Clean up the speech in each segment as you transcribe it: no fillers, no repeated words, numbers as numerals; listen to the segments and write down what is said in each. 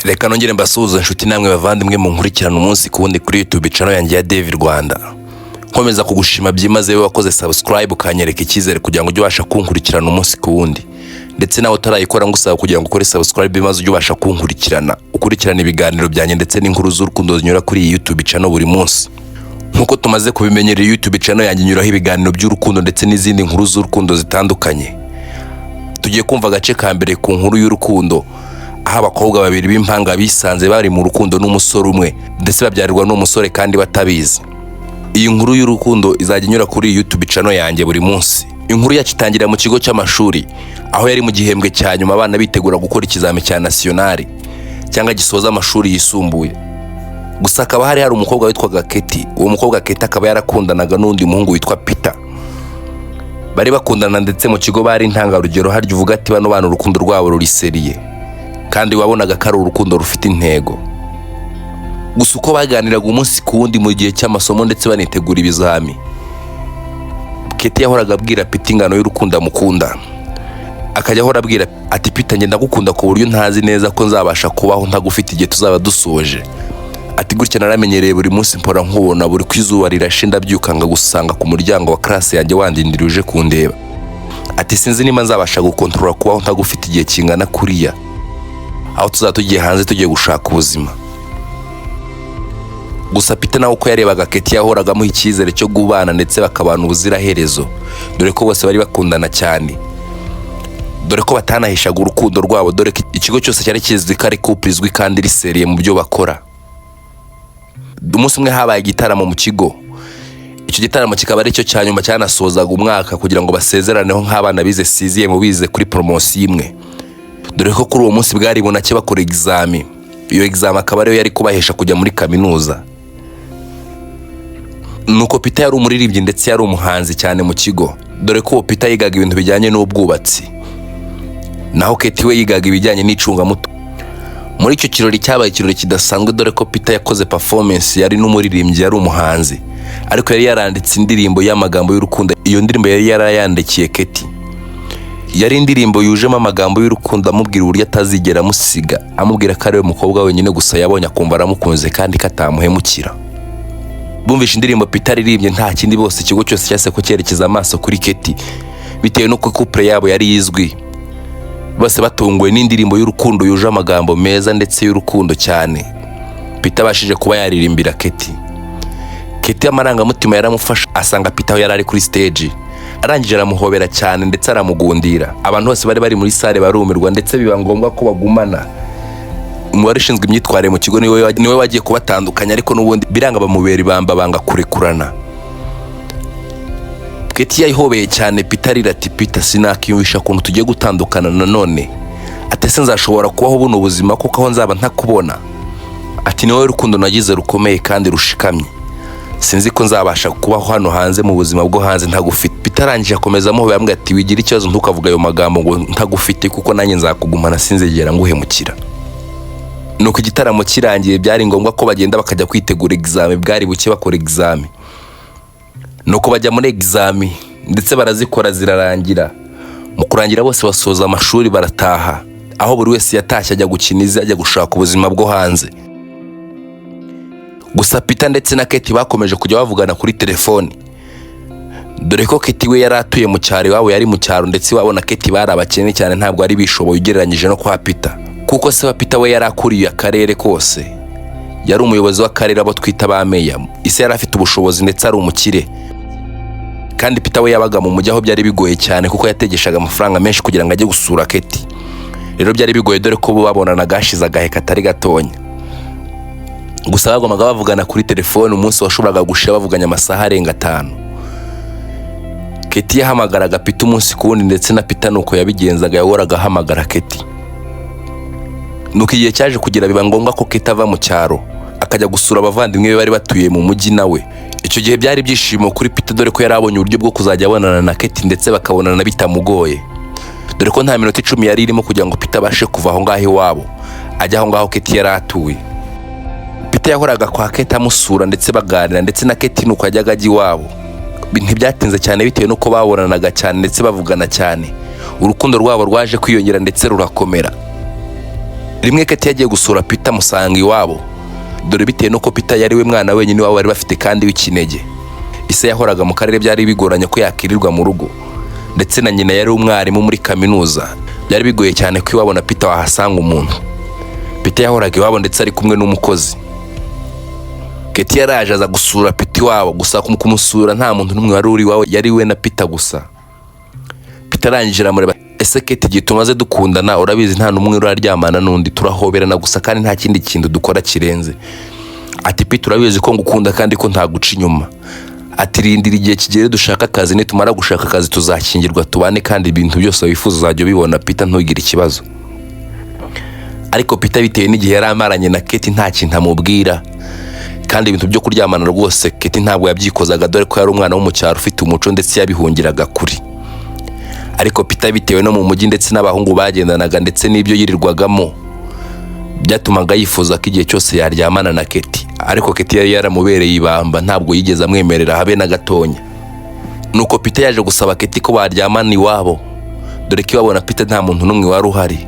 Reka nongere mbasuhuze, inshuti namwe bavandimwe mu nkurikirana umunsi ku wundi kuri YouTube channel yanjye ya David Rwanda. Nkomeza kugushima byimazeyo wakoze subscribe, ukanyereka icyizere kugira ngo ujye ubasha kunkurikirana umunsi ku wundi. Ndetse nawe utarayikora, ngusaba kugira ngo ukore subscribe maze ujye ubasha kunkurikirana, ukurikirana ibiganiro byanjye ndetse n'inkuru z'urukundo zinyura kuri iyi YouTube channel buri munsi. Nk'uko tumaze kubimenyera, YouTube channel yanjye inyuraho ibiganiro by'urukundo ndetse n'izindi nkuru z'urukundo zitandukanye. Tugiye kumva agace ka mbere ku nkuru y'urukundo, aho abakobwa babiri b'impanga bisanze bari mu rukundo n'umusore umwe, ndetse babyarirwa n'umusore kandi batabizi. Iyi nkuru y'urukundo izajya inyura kuri YouTube channel yanjye buri munsi. Inkuru yacu itangira mu kigo cy'amashuri, aho yari mu gihembwe cya nyuma, abana bitegura gukora ikizami cya nationale cyangwa gisoza amashuri yisumbuye. Gusa hakaba hari umukobwa witwaga Keti. Uwo mukobwa Keti akaba yarakundanaga n'undi muhungu witwa Peter. Bari bakundana, ndetse mu kigo bari intangarugero. Harya uvuga ati: "Bano bana urukundo rwabo ruri sérieux," kandi wabonaga ko ari urukundo rufite intego. Gusa uko baganiraga umunsi ku wundi mu gihe cy'amasomo ndetse banitegura ibizami, Keti yahoraga abwira Peter ingano y'urukundo amukunda. Akajya ahora abwira ati: "Peter, njye ndagukunda ku buryo ntazi neza ko nzabasha kubaho ntagufite igihe tuzaba dusoje." Ati: "Gutya naramenyereye, buri munsi mpora nkubona, buri ko izuba rirashe ndabyuka ngagusanga ku muryango wa classe yanjye wandindiriye uje kundeba." Ati: "Sinzi niba nzabasha gukontorora kubaho ntagufite igihe kingana kuriya, aho tuzaba tugiye hanze tugiye gushaka ubuzima." Gusa Peter nawe uko yarebaga Keti, yahoraga amuha icyizere cyo kubana ndetse bakabana ubuziraherezo, dore ko bose bari bakundana cyane, dore ko batanahishaga urukundo rwabo, dore ko ikigo cyose cyari kizi ko ari couple izwi kandi iri sérieux mu byo bakora. Umunsi umwe habaye igitaramo mu kigo. Icyo gitaramo kikaba ari cyo cya nyuma cyanasozaga umwaka, kugira ngo basezeraneho nk'abana bize sixième, bize kuri promotion imwe, dore ko kuri uwo munsi bwari bunake bakora examen. Iyo examen akaba ariyo yari kubahesha kujya muri kaminuza. Nuko Peter yari umuririmbyi ndetse yari umuhanzi cyane mu kigo, dore ko uwo Peter yigaga ibintu bijyanye n'ubwubatsi, naho Keti we yigaga ibijyanye n'icungamutungo. Muri icyo kirori cyabaye ikirori kidasanzwe, dore ko Peter yakoze performance. Yari n'umuririmbyi, yari umuhanzi, ariko yari yaranditse indirimbo y'amagambo y'urukundo. Iyo ndirimbo yari yarayandikiye Keti. Yari indirimbo yujemo amagambo y'urukundo, amubwira uburyo atazigera amusiga, amubwira ko ari we mukobwa wenyine gusa yabonye akumva aramukunze kandi ko atamuhemukira. Bumvishe indirimbo Peter aririmbye, nta kindi, bose ikigo cyose cyase ko cyerekeza amaso kuri Keti, bitewe n'uko couple yabo yari izwi. Bose batunguwe n'indirimbo y'urukundo yuje amagambo meza ndetse y'urukundo cyane Peter abashije kuba yaririmbira Keti. Keti amarangamutima yaramufasha, asanga Peter aho yari ari kuri stage, arangije aramuhobera cyane ndetse aramugundira. Abantu bose bari bari muri salle barumirwa, ndetse biba ngombwa ko bagumana. Umubare ushinzwe imyitwarire mu kigo niwe wagiye kubatandukanya, ariko n'ubundi biranga, bamubera ibamba, banga kurekurana. Keti yayihobeye cyane Peter, arira ati: "Peter, sinakiyumvisha ukuntu tugiye gutandukana nanone." Ati: "Ese nzashobora kubaho buno buzima kuko aho nzaba ntakubona?" Ati: "Ni wowe rukundo nagize rukomeye kandi rushikamye, sinzi ko nzabasha kubaho hano hanze, mu buzima bwo hanze, ntagufite." Peter arangije akomeza amuhobera, amubwira ati: "Wigira ikibazo, ntukavuga ayo magambo ngo ntagufite, kuko nanjye nzakugumana, sinzigera nguhemukira." Nuko igitaramo kirangiye, byari ngombwa ko bagenda bakajya kwitegura examen. Bwari buke bakora examen. Nuko bajya muri examen ndetse barazikora zirarangira. Mu kurangira, bose basoza amashuri barataha, aho buri wese yatashye ajya gukina ize, ajya gushaka ubuzima bwo hanze. Gusa Peter ndetse na Keti bakomeje kujya bavugana kuri telefoni, dore ko Keti we yari atuye mu cyaro, iwabo yari mu cyaro, ndetse iwabo na Keti bari abakene cyane, ntabwo ari bishoboye ugereranyije no kwa Peter, kuko se wa Peter we yari akuriye akarere kose, yari umuyobozi w'akarere, abo twita ba meya. Ise yari afite ubushobozi ndetse ari umukire, kandi Peter we yabaga mu mujyi, aho byari bigoye cyane kuko yategeshaga amafaranga menshi kugira ngo ajye gusura Keti. Rero byari bigoye, dore ko bo babonanaga hashize agahe katari gatonya. Gusa bagombaga bavugana kuri telefone. Umunsi washoboraga gushira bavuganye amasaha arenga 5. Keti yahamagaraga Peter umunsi ku wundi, ndetse na Peter nuko yabigenzaga, yahoraga ahamagara Keti. Nuko igihe cyaje kugira, biba ngombwa ko Keti ava mu cyaro akajya gusura abavandimwe be bari batuye mu mujyi nawe. Icyo gihe byari ibyishimo kuri Peter, dore ko yari abonye uburyo bwo kuzajya abonana na Keti ndetse bakabonana bitamugoye, dore ko nta minota 10 yari irimo kugira ngo Peter abashe kuva aho ngaho iwabo ajya aho ngaho Keti yari atuye. Peter yahoraga kwa Keti amusura ndetse baganira, ndetse na Keti nuko yajyaga ajya iwabo. Ntibyatinze cyane, bitewe n'uko babonanaga cyane ndetse bavugana cyane, urukundo rwabo rwaje kwiyongera ndetse rurakomera. Rimwe Keti yagiye gusura Peter, amusanga iwabo, dore bitewe n'uko Peter yari we mwana wenyine iwabo bari bafite kandi w'ikinege. Ise yahoraga mu karere, byari bigoranye ko yakirirwa mu rugo, ndetse na nyina yari umwarimu muri kaminuza. Byari bigoye cyane ko iwabo na Peter wahasanga umuntu. Peter yahoraga iwabo ndetse ari kumwe n'umukozi. Keti yaraje aza gusura Peter iwabo, gusa mu kumusura nta muntu n'umwe wari uri iwabo, yari we na Peter gusa. Peter arangije aramureba: "Ese Keti, igihe tumaze dukundana urabizi, nta n'umwe uraryamana n'undi, turahoberana gusa kandi nta kindi kintu dukora kirenze." Ati: "Peter, urabizi ko ngukunda kandi ko ntaguca inyuma." Ati: "Rindira igihe kigere dushaka akazi, nitumara gushaka akazi tuzakingirwa tubane, kandi ibintu byose wifuza uzajya ubibona Peter, ntugire ikibazo." Ariko Peter, bitewe n'igihe yari amaranye na Keti nta kintu amubwira, kandi ibintu byo kuryamana rwose Keti ntabwo yabyikozaga, dore ko yari umwana wo mu cyaro ufite umuco ndetse yabihungiraga kuri. Ariko Peter, bitewe no mu mujyi ndetse n'abahungu bagendanaga ndetse n'ibyo yirirwagamo, byatumaga yifuza ko igihe cyose yaryamana na Keti. Ariko Keti yari yaramubereye ibamba, ntabwo yigeze amwemerera habe na gatonya. Nuko Peter yaje gusaba Keti ko baryamana iwabo, dore ko iwabo na Peter nta muntu n'umwe wari uhari.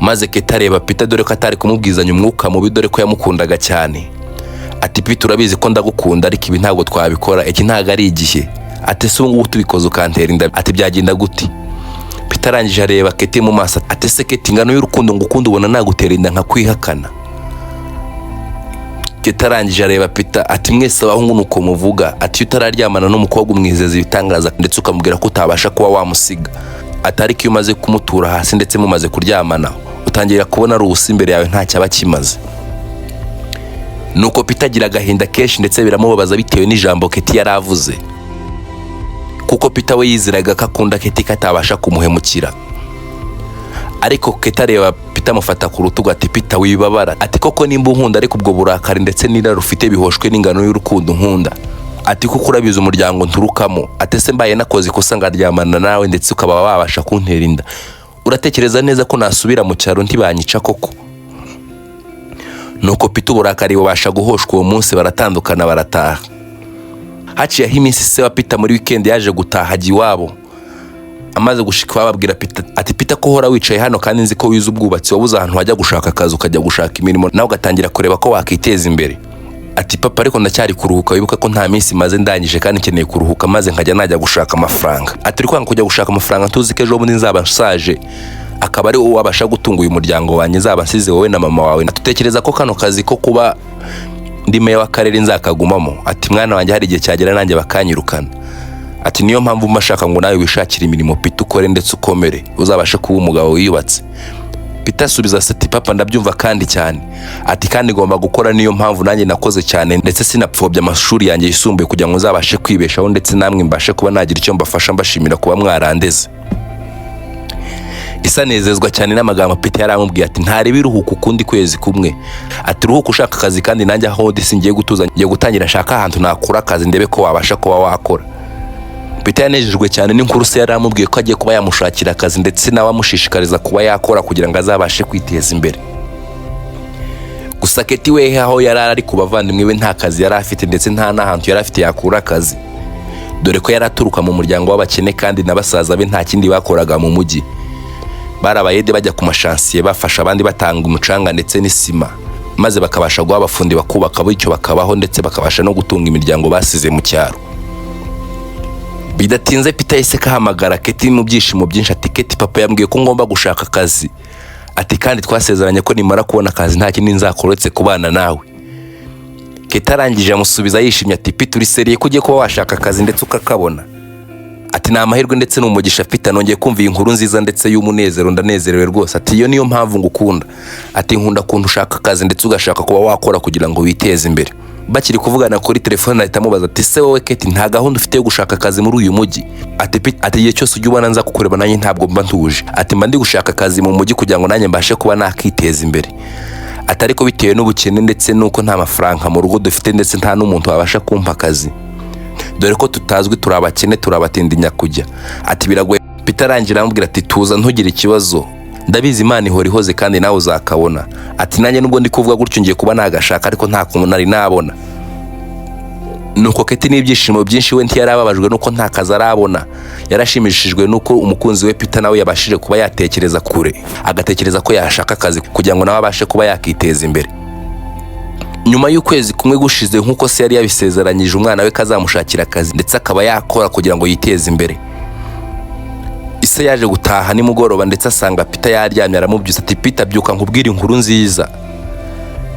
Maze Keti areba Peter, dore ko atari kumubwizanya umwuka mubi, dore ko yamukundaga cyane. Ati: "Peter, urabizi ko ndagukunda, ariko ibi ntabwo twabikora, iki ntabwo ari igihe." Ati: "Ese ubu ngubu tubikoze ukantera inda?" Ati: "Byagenda gute?" Peter arangije areba Keti mu maso ati: "Ese Keti, ingano y'urukundo ngukunda, ubona nagutera inda nkakwihakana?" Keti arangije areba Peter ati: "Mwese abahungu nuko muvuga." Ati: "Iyo utararyamana n'umukobwa umwizeza ibitangaza ndetse ukamubwira ko utabasha kuba wamusiga." Ati: "Ariko iyo umaze kumutura hasi ndetse mumaze kuryamana, utangira kubona ari ubusa imbere yawe, ntacyo aba akimaze." Nuko Peter agira agahinda kenshi ndetse biramubabaza bitewe n'ijambo Keti yari avuze, kuko Peter we yizeraga ko akunda Keti, ko atabasha kumuhemukira. Ariko Keti areba Peter, amufata ku rutugu ati: "Peter, wibabara." Ati: "Koko nimba unkunda, ariko ubwo burakari ndetse n'irari ufite bihoshwe n'ingano y'urukundo unkunda." Ati: "Kuko urabizi umuryango nturukamo." Ati: "Ese mbaye nakoze ikosa ngaryamana nawe ndetse ukaba wabasha kuntera inda, uratekereza neza ko nasubira mu cyaro ntibanyica koko?" Nuko Peter uburakari bubasha guhoshwa uwo munsi, baratandukana barataha. Haciyeho iminsi, se wa Peter muri weekend yaje gutaha ajya iwabo. Amaze gushika iwabo abwira Peter ati: "Peter, ko uhora wicaye hano kandi nzi ko wize ubwubatsi, wabuze ahantu wajya gushaka akazi, ukajya gushaka imirimo nawe ugatangira kureba ko wakiteza imbere?" Ati: "Papa, ariko ndacyari kuruhuka, wibuka ko nta minsi maze ndangije kandi nkeneye kuruhuka maze nkajya najya gushaka amafaranga." Ati: "Uri kwanga kujya gushaka amafaranga, tuzi ko ejo bundi nzaba nshaje, akaba ari wowe wabasha gutunga uyu muryango wanjye nzaba nsize, wowe na mama wawe. Tutekereza ko kano kazi ko kuba ndi meya w'akarere nzakagumamo?" Ati: "Mwana wanjye, hari igihe cyagera nanjye bakanyirukana." Ati: "Niyo mpamvu mba nshaka ngo nawe wishakire imirimo Peter, ukore ndetse ukomere, uzabashe kuba umugabo wiyubatse." Peter asubiza ati: "Papa, ndabyumva kandi cyane." Ati: "Kandi ngomba gukora, niyo mpamvu nanjye nakoze cyane ndetse sinapfobya amashuri yanjye yisumbuye kugira ngo nzabashe kwibeshaho, ndetse namwe mbashe kuba nagira icyo mbafasha, mbashimira kuba mwarandeze." Ise anezezwa cyane n'amagambo Peter yari amubwiye, ati: "Ntarebe iruhuka ukundi kwezi kumwe." Ati: "Ruhuka ushaka akazi, kandi nanjye aho ndi singiye gutuza, ngiye gutangira nshaka ahantu nakura akazi, ndebe ko wabasha kuba wakora." Peter yanejejwe cyane n'inkuru se yari amubwiye ko agiye kuba yamushakira akazi, ndetse nawe amushishikariza kuba yakora kugira ngo azabashe kwiteza imbere. Gusa Keti wehe, aho yari ari ku bavandimwe be nta kazi yari afite, ndetse nta n'ahantu yari afite yakura akazi, dore ko yari aturuka mu muryango w'abakene, kandi na basaza be nta kindi bakoraga mu mujyi, bari abayede bajya ku mashansiye bafasha abandi batanga umucanga ndetse n'isima, maze bakabasha guha abafundi bakubaka, bityo bakabaho ndetse bakabasha no gutunga imiryango basize mu cyaro. Bidatinze Peter yahise kahamagara Keti mu byishimo byinshi ati: "Keti, papa yambwiye ko ngomba gushaka akazi." Ati: "Kandi twasezeranye ko nimara kubona akazi nta kindi nzakora uretse kubana nawe." Keti arangije amusubiza yishimye ati: "Peter, uri sérieux ko ugiye kuba washaka akazi ndetse ukakabona?" Ati: "Ni amahirwe ndetse ni umugisha Peter, nongeye kumva iyi nkuru nziza ndetse y'umunezero, ndanezerewe rwose." Ati: "Iyo niyo mpamvu ngukunda." Ati: "Nkunda kuntu ushaka akazi ndetse ugashaka kuba wakora kugira ngo witeze imbere." Bakiri kuvugana kuri telefone ahita amubaza ati: "Se wowe Keti, nta gahunda ufite yo gushaka akazi muri uyu mujyi?" Ati: "Peter," ati, "igihe cyose ujya ubona nza kukureba nanjye ntabwo mba ntuje." Ati: "Mba ndi gushaka akazi mu mujyi kugira ngo nanjye mbashe kuba nakiteza imbere." Ati: "Ariko bitewe n'ubukene ndetse n'uko nta mafaranga mu rugo dufite, ndetse nta n'umuntu wabasha kumpa akazi, dore ko tutazwi, turi abakene, turi abatindi nyakujya." Ati: "Biragoye." Peter arangira aramubwira ati: "Tuza, ntugire ikibazo, ndabizi Imana ihora ihoze kandi nawe uzakabona." Ati: "Nanjye nubwo ndi kuvuga gutyo ngiye kuba nagashaka, ariko nta kuntu nari nabona." Nuko Keti n'ibyishimo byinshi, we ntiyarababajwe nuko nta kazi arabona. Yarashimishijwe nuko umukunzi we Peter nawe yabashije kuba yatekereza kure, agatekereza ko yashaka akazi kugira ngo nawe abashe kuba yakiteza imbere. Nyuma y'ukwezi kumwe gushize, nk'uko se yari yabisezeranyije umwana we kazamushakira akazi ndetse akaba yakora kugira ngo yiteze imbere, ise yaje gutaha nimugoroba ndetse asanga Peter yaryamye. Aramubyutsa ati: "Peter, byuka nkubwire inkuru nziza."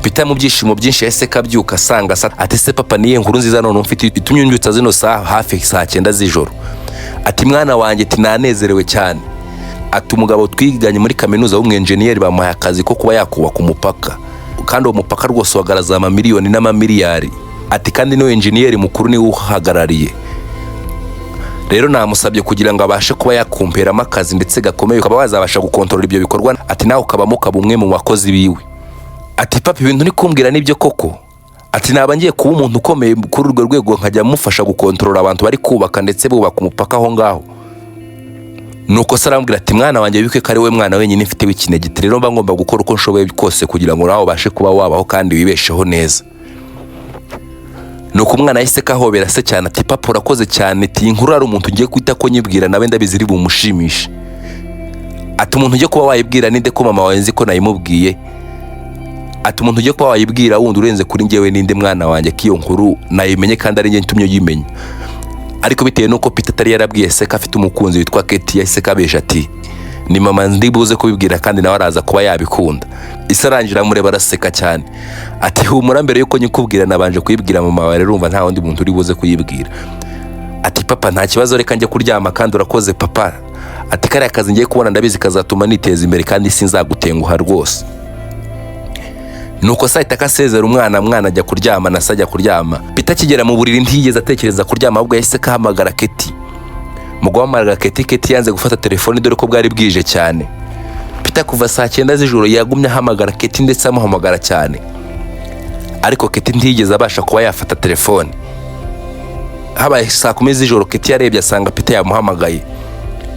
Peter mu byishimo byinshi yahise kabyuka asanga se. Ati: "Se papa, niye nkuru nziza none mfite itumye umbyutsa zino saha hafi saa 9 z'ijoro?" Ati: "Mwana wanjye," ati, "nanezerewe cyane." Ati: "Umugabo twiganye muri kaminuza w'umwenjeniyeri bamuhaye akazi ko kuba yakubaka umupaka, kandi uwo mupaka rwose uhagarariza amamiliyoni n'amamiliyari." Ati: "Kandi niwe enjeniyeri mukuru, niwe uhagarariye. Rero namusabye kugira ngo abashe kuba yakumperamo akazi ndetse gakomeye, ukaba wazabasha gukontorora ibyo bikorwa." Ati: "Nawe ukabamo, ukaba umwe mu bakozi biwe." Ati: "Papa, ibintu uri kumbwira nibyo koko?" Ati: "Naba ngiye kuba umuntu ukomeye kuri urwo rwego, nkajya mufasha gukontorora abantu bari kubaka ndetse bubaka umupaka aho ngaho?" Nuko se arambwira ati: "Mwana wanjye, wibuke ko ari we mwana wenyine mfite w'ikinege. Rero mba ngomba gukora uko nshoboye kose kugira ngo nawe ubashe kuba wabaho kandi wibesheho neza." Nuko umwana yahise kahobera se cyane, ati: "Papa, urakoze cyane." Ati: "Iyi nkuru hari umuntu ugiye kwita ko nyibwira, nawe ndabizi iri bumushimishe." Ati: "Umuntu ugiye kuba wayibwira ninde, ko mama wawe nzi ko nayimubwiye?" Ati: "Umuntu ugiye kuba wayibwira wundi urenze kuri njyewe ninde, mwana wanjye, ko iyo nkuru nayimenye kandi ari njye ntumye uyimenya?" Ariko bitewe n'uko Peter atari yarabwiye se ko afite umukunzi witwa Keti, yahise kabesha ati: "Ni mama ndi buze kubibwira, kandi nawe araza kuba yabikunda." Ise arangira amureba, araseka cyane, ati: "Humura, mbere yuko nyikubwira nabanje kuyibwira mama wawe. Rero urumva nta wundi muntu uri buze kuyibwira." Ati: "Papa, nta kibazo, reka njye kuryama, kandi urakoze papa." Ati: "Kariya kazi ngiye kubona ndabizi kazatuma niteza imbere, kandi sinzagutenguha rwose." Nuko se ahita akasezera umwana, mwana ajya kuryama, na se ajya kuryama. Peter akigera mu buriri ntiyigeze atekereza kuryama, ahubwo yahise kahamagara Keti. Mu guhamagara Keti, Keti yanze gufata telefone, dore ko bwari bwije cyane. Peter kuva saa 9 z'ijoro yagumye ahamagara Keti ndetse amuhamagara cyane, ariko Keti ntiyigeze abasha kuba yafata telefone. Habaye saa 10 z'ijoro, Keti yarebye asanga Peter yamuhamagaye.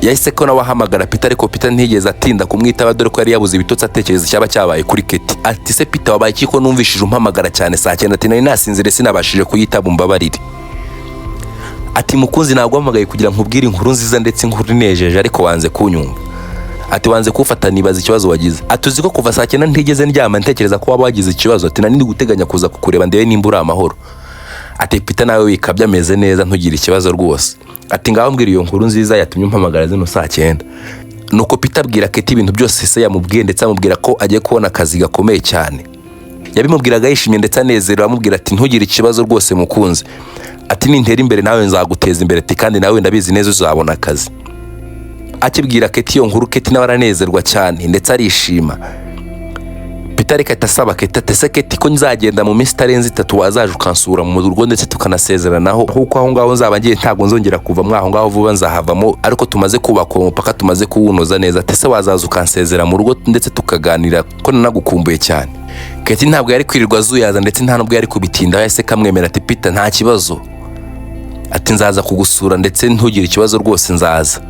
Yahise ko nawe ahamagara Peter, ariko Peter ntiyigeze atinda kumwitaba, dore ko yari yabuze ibitotsi atekereza icyaba cyabaye kuri Keti. Ati: "Se Peter, wabaye iki ko numvishije umpamagara cyane saa 9?" Ati: "Nari nasinzire, sinabashije kuyitaba, umbabarire." Ati: "Mukunzi, naguhamagaye kugira nkubwire inkuru nziza ndetse inkuru inejeje, ariko wanze kunyumva." Ati: "Wanze kuwufata, nibaza ikibazo wagize." Ati: "Uzi ko kuva saa 9 ntigeze ndyama ntekereza ko waba wagize ikibazo?" Ati: "Nari ndi guteganya kuza kukureba ndebe nimba uri amahoro." Ati: "Peter, nawe wikabya, ameze neza, ntugire ikibazo rwose." Ati: "Ngaho mbwira iyo nkuru nziza yatumye umpamagara zino saa 9." Nuko Peter abwira Keti ibintu byose se yamubwiye, ndetse amubwira ko agiye kubona akazi gakomeye cyane. Yabimubwiraga yishimye ndetse anezerewe, amubwira ati: "Ntugire ikibazo rwose mukunzi." Ati: "Nintera imbere nawe nzaguteza imbere." Ati: "Kandi nawe ndabizi neza uzabona akazi." Akibwira Keti iyo nkuru, Keti nawe aranezerwa cyane ndetse arishima. Peter reka ahita asaba Keti ati: "Ese Keti, ko nzagenda mu minsi itarenze 3, wazaje ukansura mu rugo ndetse tukanasezeranaho? Kuko aho ngaho nzaba ngiye ntabwo nzongera kuva mwaho aho ngaho vuba, nzahavamo ariko tumaze kubaka uwo mupaka, tumaze kuwunoza neza." Ati: "Ese wazaza ukansezera mu rugo ndetse tukaganira, ko nanagukumbuye cyane?" Keti ntabwo yari kwirirwa azuyaza ndetse nta nubwo yari kubitindaho, yahise kamwemera ati: "Peter, nta kibazo." Ati: "Nzaza kugusura ndetse ntugire ikibazo rwose, nzaza."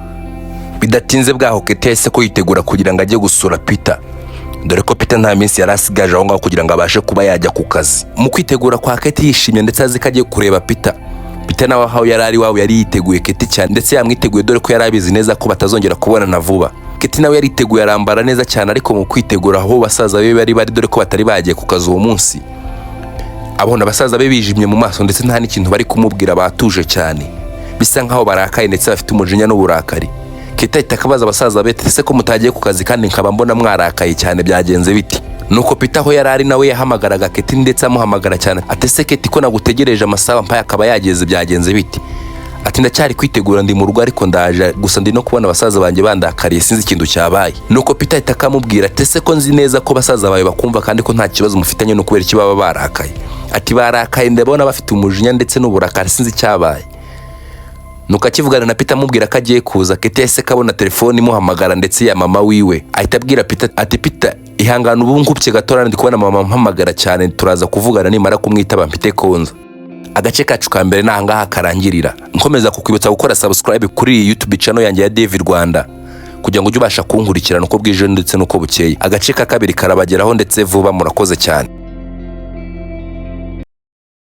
Bidatinze bwaho, Keti yahise ko yitegura kugira ngo ajye gusura Peter, dore ko Peter nta minsi yari asigaje aho ngaho kugira ngo abashe kuba yajya ku kazi. Mu kwitegura kwa Keti yishimye ndetse azi ko agiye kureba Peter, Peter nawe aho yari ari iwabo yari yiteguye Keti cyane ndetse yamwiteguye, dore ko yari abizi neza ko batazongera kubonana vuba. Keti nawe yariteguye, arambara neza cyane, ariko mu kwitegura aho basaza be bari bari, dore ko batari bagiye ku kazi uwo munsi, abona basaza be bijimye mu maso ndetse nta n'ikintu bari kumubwira, batuje cyane, bisa nkaho barakaye ndetse bafite umujinya n'uburakari. Keti ahita akabaza abasaza be, "Ese ko mutagiye ku kazi kandi nkaba mbona mwarakaye cyane, byagenze biti?" Nuko Peter aho yari ari nawe yahamagaraga Keti ndetse amuhamagara cyane, ati: "Ese Keti, ko nagutegereje amasaha mpaye akaba yageze, byagenze biti?" Ati: "Ndacyari kwitegura, ndi mu rugo, ariko ndaje, gusa ndi no kubona abasaza banjye bandakariye, sinzi ikintu cyabaye." Nuko Peter ahita akamubwira ati: "Ese ko nzi neza ko basaza bawe bakumva kandi ko nta kibazo mufitanye, no kubera iki baba barakaye?" Ati: "Barakaye, ndabona bafite umujinya ndetse n'uburakari, sinzi icyabaye." Nuko akivugana na Peter amubwira ko agiye kuza, Keti yahise kabona telefone imuhamagara ndetse ya mama wiwe. Ahita abwira Peter ati: "Peter, ihangane, ubu nkupye gato, ndi kubona mama ampamagara cyane, turaza kuvugana nimara kumwitaba, mfite konza." Agace kacu ka mbere ni ahangaha karangirira. Nkomeza kukwibutsa gukora subscribe kuri iyi YouTube channel yanjye ya David Rwanda kugira ngo ujye ubasha kunkurikirana uko bwije ndetse n'uko bukeye. Agace ka kabiri karabageraho ndetse vuba. Murakoze cyane.